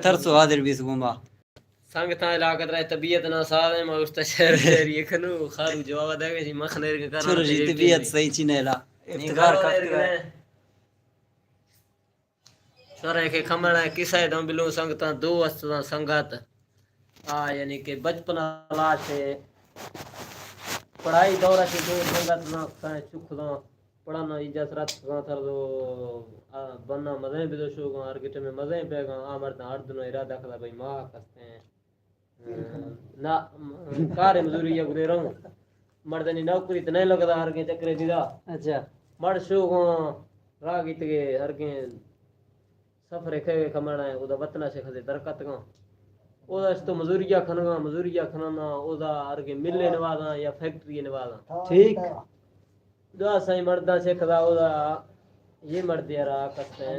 ترسو حاضر بیس گوما۔ سنگتاں، علاقہ ترا طبیعت ناساز ہے، ما گوشتا شعر شعر یہ کنو، خارو جواب دے گا، جی مخنر کے کرنا چلو جی، طبیعت صحیح چی نیلا۔ افتخار کرتے ہیں۔ سر ایک کمڑا قصہ ہے، دم بلو سنگتاں، دو استاں سنگت۔ آ، یعنی کہ بچپن لاش ہے۔ پڑھائی دور کی دو سنگت نہ کہیں چکھ داں۔ پڑھانا اجازت رات گاں تر دو، آ، بنا مزیں بدو شو گاں، ہر گٹے میں مزیں پہ گاں، آ مرداں ہر دنوں ارادہ کھدا بھائی ماں کستے ہیں۔ نہ، کار مزوری یا گدے رہوں۔ مردنی نوکری تو نہیں لگدا، ہر کے چکرے دیدا۔ اچھا۔ مڑ شو گاں، راہ گیت گے، ہر کے سفر کھے کمانا ہے، اودا وطنا سے کھدے درکت گاں۔ اودا اس تو مزوریا کھنگا، مزوریا کھنانا، اودا ہر کے ملے نوازاں یا فیکٹری نوازاں۔ ٹھیک۔ دعا سائیں مرداں سے کھدا اودا، یہ مرد یارا کستے ہیں۔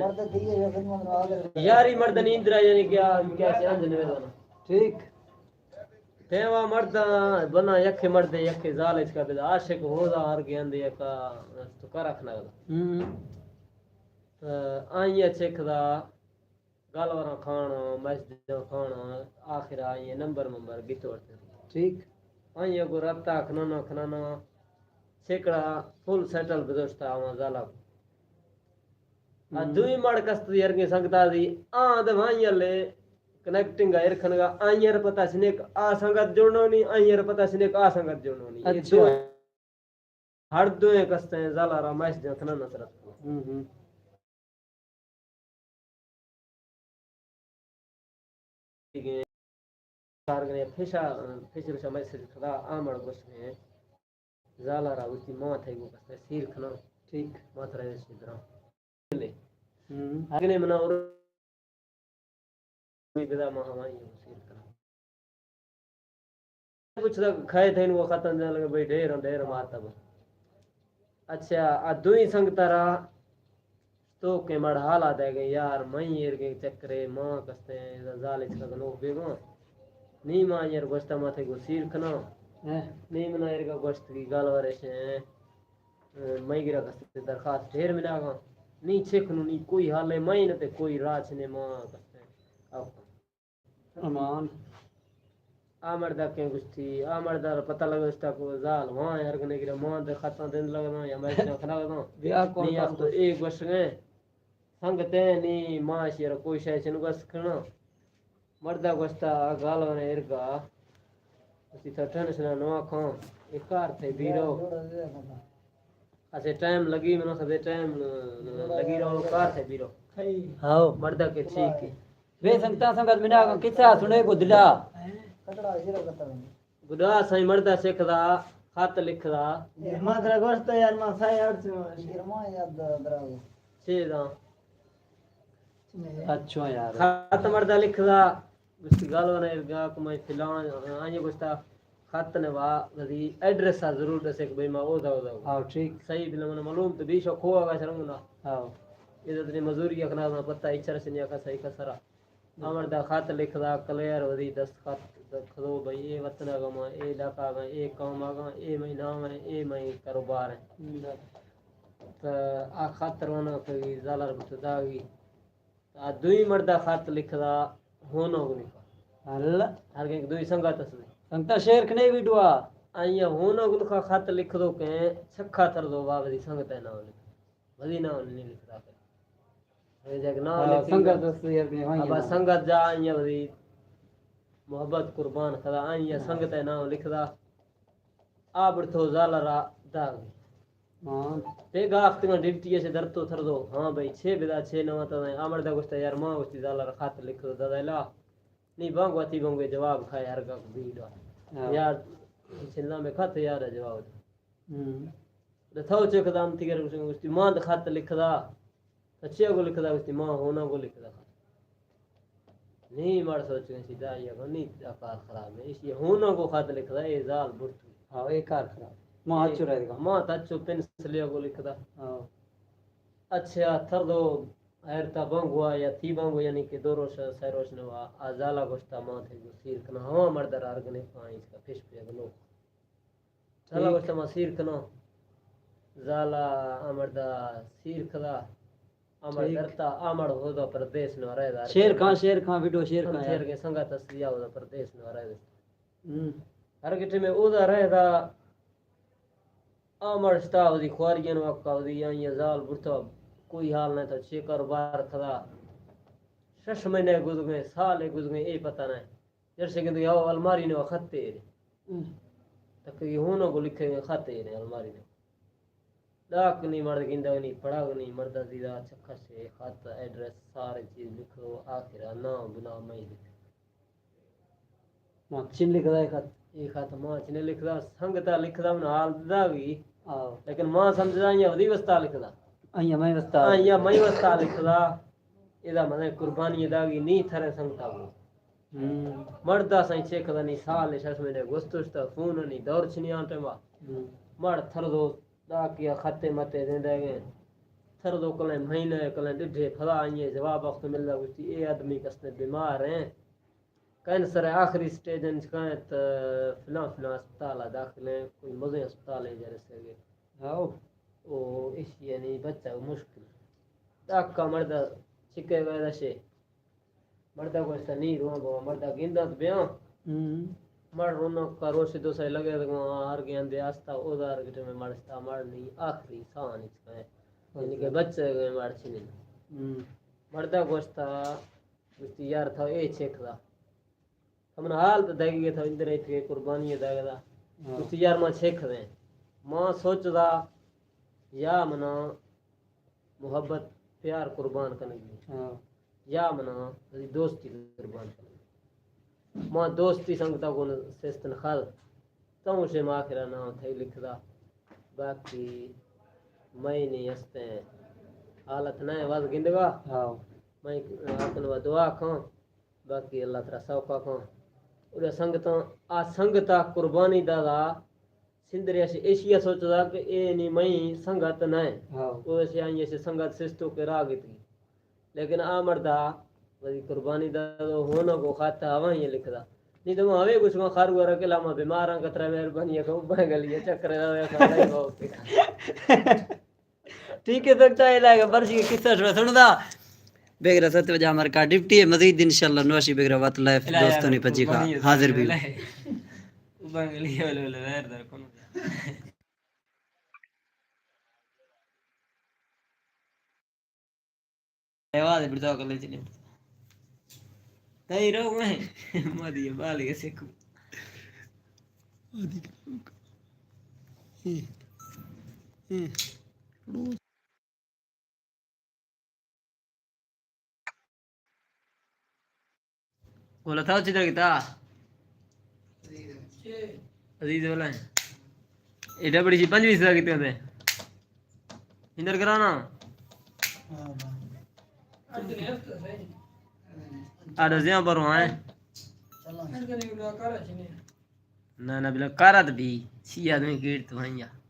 یاری مردنی اندرا یعنی کیا، کیا سے انج نویدانا۔ ٹھیک۔ پیوا مرداں بنا یک مردے یک زال اس کا بدا عاشق ہو دا ہر گیندے یکا تو کر رکھنا دا۔ ہم۔ تو آئیے چیک دا گالوراں کھانا، مسجداں کھانا، آخر آئیے نمبر ممبر گیت ورتے۔ ٹھیک۔ آئیے گو رتا کھنانا کھنانا، سیکڑا فل سیٹل بدوشتا آواں زالا۔ آ ہم۔ دوئی مڑ کست دی ارگیں سنگتا دی، آ دے وہاں یلے کنیکٹنگ ایر کھنگا، آئیے پتہ سنک آ سنگت جوڑنونی، آئیے پتہ سنک آ سنگت جوڑنونی۔ یہ اچھا۔ دو ہر دوئیں کستیں زالا را میسجاں تھنا نصرت کو۔ ہم ہم۔ کارگنے پھشا، پھشل شا میسج کھدا آمڑ گوشت ہیں۔ زالا را وتی ماں تھئی گو کستیں سیر کھنا۔ ٹھیک۔ ماں ترا ایش درا۔ ہم۔ اگنے منا اور بدا ما ہمائی سیر کھنا۔ پوچھتا کھائے تھے وہ ختم جان لگے بھائی ڈھیر ڈھیر مارتا با۔ اچھا، آ دوئی سنگتا را تو کے مڑ حالا دے گئے یار، میں ایر گئے چکرے، ماں کستے ہیں، زال اس کا گنوک بیگو۔ نی ماں یار گوشتا ما تھے گو سیر کھنا۔ ہاں۔ نی منا ایر گا گوشت کی گال ورے سے ہیں۔ مئی گرا کستے درخواست ڈھیر ملا گا۔ نی چکھ نو نی کوئی حال ہے، مئی نہ تے کوئی راچ نے ماں کستے۔ اب امان۔ آ مردا کے گشتی، آ مردا را پتہ لگا استا کو زال، وہاں ہر گنے گرا ماں دے خطا دن لگا یا میں کھنا لگا۔ بیا کون نی آپ تو ایک گوش گئے۔ سنگتے نی ماں شیر کوئی شے چن گوش کھنا۔ مردا گوشتا، آ گالونے ارگا، اسی تھا ٹینشن نوا کھاں، اے کار تھے بیرو۔ اسے ٹائم لگی، منو سدے ٹائم لگی رہو، کار تھے بیرو۔ ہاؤ۔ مردا کے ٹھیک ہے۔ بے سنگتا سنگت منا کسا سنے کو دلا۔ گڈا سائیں مردا سکھدا، خط لکھدا۔ ما ترا گوشتا یار، ما سائیں اڑ سے۔ چیزاں۔ اچھا یار۔ خط مردا لکھدا، گشتی گالونے ارگا کمائی فلان، آئیے گشتا خط نے وا، گزی ایڈریس آ ضرور دسے کہ بھئی ما اودا، اودا، اودا۔ ہاں، ٹھیک۔ صحیح بلا من معلوم تو بیشو کھو آگا شرنگنا۔ ہاں۔ ادا تنی مزوری اکنا پتہ اچھر سنیا کا صحیح کا سرا۔ آ مردا خط لکھدا، کلیئر وزی دستخط کھدو بھئی اے وطن آگا ما، اے علاقہ آگا، اے قوم آگا، اے مئی نام ہے، اے مئی کاروبار ہے۔ ہم۔ تو آ خط رونا کئی زالر بتو داگی۔ آ دوئی مردا خط لکھدا، ہونو گو لکھا۔ اللہ۔ ہر گنگ دوئی سنگت اسدی۔ سنگتا شعر کنے ویڈیو آ۔ آئیا ہونو گو لکھا خط لکھدو کہ چھکا تر دو باب دی سنگت ہے نام لکھ۔ وزی نام نہیں لکھدا کہ۔ اے جگ نام ہاں، لکھی سنگت گا۔ دوست یار بھی وہیں ابا نا۔ سنگت جا آئیا وزی محبت قربان خدا آئیا ہاں۔ سنگت ہے نام لکھدا۔ آ بڑتھو زالرا داغ۔ ہاں۔ پیگا آختگاں ڈیوٹی سے درتو تھردو۔ ہاں بھائی، چھ بدا چھ نواں تا آ مردا گوشتا یار ماں گوشتی زالرا خط لکھ دو دادا لا۔ نی بانگو تی بانگو جواب کھائے ہر گا بیڈا۔ ہاں۔ یار چلا میں خط یار جواب۔ ہم۔ دے تھو چے کدام تیگر گوشتی، گوشتی، ماں دے خط لکھدا۔ تو چیا گو لکھدا؟ گوشتی، ماں ہونا گو لکھدا۔ نی مڑ سوچ گئے سی، دا یا گو نی، دا کار خراب ہے۔ اس یہ ہونا گو خط لکھدا، اے زال برتو۔ ہاں، اے کار خراب۔ ماں اچو رہ گا۔ ماں تچو پنسلیا گو لکھدا۔ ہاں۔ اچھا، تھر دو، ہیر تا بانگوا یا تی بانگو، یعنی کہ دو روش، سہ روش نوا، آ زالا گوشتا ماں تھے گو سیر کنا، ہوا مردر آرگنے پائیں اس کا پش پہ گنو۔ زالا ٹھیک۔ گوشتا ما سیر کناں۔ زالا آ مردا سیر کھدا۔ آمڑ ٹھیک۔ درتا، آمڑ ہودا پردیس نو رہ دا۔ شیر کھاں، شیر کھاں، ویڈیو شیر کھاں یار۔ شیر کے سنگت اصلی آ ہودا پردیس نو رہ دا۔ ہم۔ ہر گٹے میں اودا رہ دا، آمڑ شتا اودی خواری جن وقت اودی یا یہ زال برتا، کوئی حال نہیں تھا، چھ کاروبار کھدا۔ شش مہینے گزر گئے، سال گزر گئے، اے پتہ نہیں۔ جرسے گندگی او الماری نے خط تیرے۔ ہم۔ تک یہ ہونو کو لکھے گئے خط تیرے الماری نے۔ ڈاک نہیں مرد گندگ نہیں، پڑھاگ نہیں، مرد دیدا چکس ہے، خط، ایڈریس، سارے چیز لکھو، آخر نام بنا میں لکھ۔ ما چن لکھدا ہے خط؟ یہ خط ما چنے لکھدا، سنگتا لکھدا، من حال دا بھی۔ آؤ۔ لیکن ما سمجھدا یہ ودی وستا لکھدا۔ آئیا میں وستا۔ آئیا میں وستا لکھدا۔ ادا مزے قربانی داگی نی تھرے سنگتا بو۔ ہم۔ مردا سائیں چیک دا نی سال شش مہینے گوستوش تا فون نی دور چنی آن ٹائم۔ ہم۔ مر تھر دو ڈاکیا خطے متے دیندے گئے۔ تھر دو کلیں مہینے کلیں ڈڈھے پھلا آئیے جواب وقت ملدا گوشتی اے آدمی کستے بیمار ہیں۔ کینسر آخری سٹیج انچ کائیں تو فلاں فلاں اسپتال داخل ہیں، کوئی مزے اسپتال ہے جیسے کہ۔ ہاؤ۔ او ایشی یعنی بچہ مشکل۔ ڈاکا مردا چکے ویدا شے۔ مردا گوشتا نی رواں بابا، مردا گندات بیاں۔ ہم۔ مر رونو کا روش دو سائے لگے دگو، ہر گیان دے آستا، او دار گٹے میں مر شتا، مر نی آخری سان اچ کائیں۔ یعنی کہ بچہ گئے مر چنی۔ ہم۔ مردا گوشتا، گوشتی یار تھا اے چیک دا۔ ہمن حال تو دگی تھا اندر ایت کے قربانی دگا دا۔ ہاں۔ گوشتی یار ما چیک دیں۔ ما سوچ دا یا منا محبت، پیار قربان کنگی۔ ہاں۔ یا منا دوستی قربان کنگی۔ ما دوستی سنگتا گون سستن خل۔ تو شے ما آخرا نام تھئی لکھدا۔ باقی میں نہیں ہستے۔ حالت نہ ہے، واز گندگا۔ ہاں۔ میں آتن و دعا کھاں۔ باقی اللہ ترا سوکا کھاں۔ اور سنگتاں، آ سنگتا قربانی دادا۔ سندری ایشی، ایشی سوچ دا کہ اے نی مئی سنگت نہ ہے۔ ہاں۔ او ایشی آئی ایشی سنگت سستو کے راہ گت گی۔ لیکن آ مردا وزی قربانی دا تو ہونا کو خاطہ ہوا یہ لکھ دا۔ نہیں تو ہمیں کچھ میں خار گورا کے لاما بیماراں کترا مہربانی ہے کو بنگل یہ چکر ہے سارا ہی بہت۔ ٹھیک ہے، سنگتا، اے لائے برشی قصہ شو سنو دا۔ بیگرا ست بجا ہمار کا ڈپٹی ہے، مزید انشاءاللہ نوشی بیگرا وات لائف دوستوں نے پجی کا حاضر بھی۔ آواز بڑھتا کر لیتے نہیں۔ تئی رو میں مادی بال کے سکو۔ گولا تھا چی درگتا؟ عزیز والا ہے۔ ایڈا بڑی سی پنجویس درگتے ہوتے۔ اندر کرانا۔ آڈا زیاں برو آئے۔ نہ، نہ، بلا کارا تو بھی۔ سی آدمی گیٹ تو بھائیں۔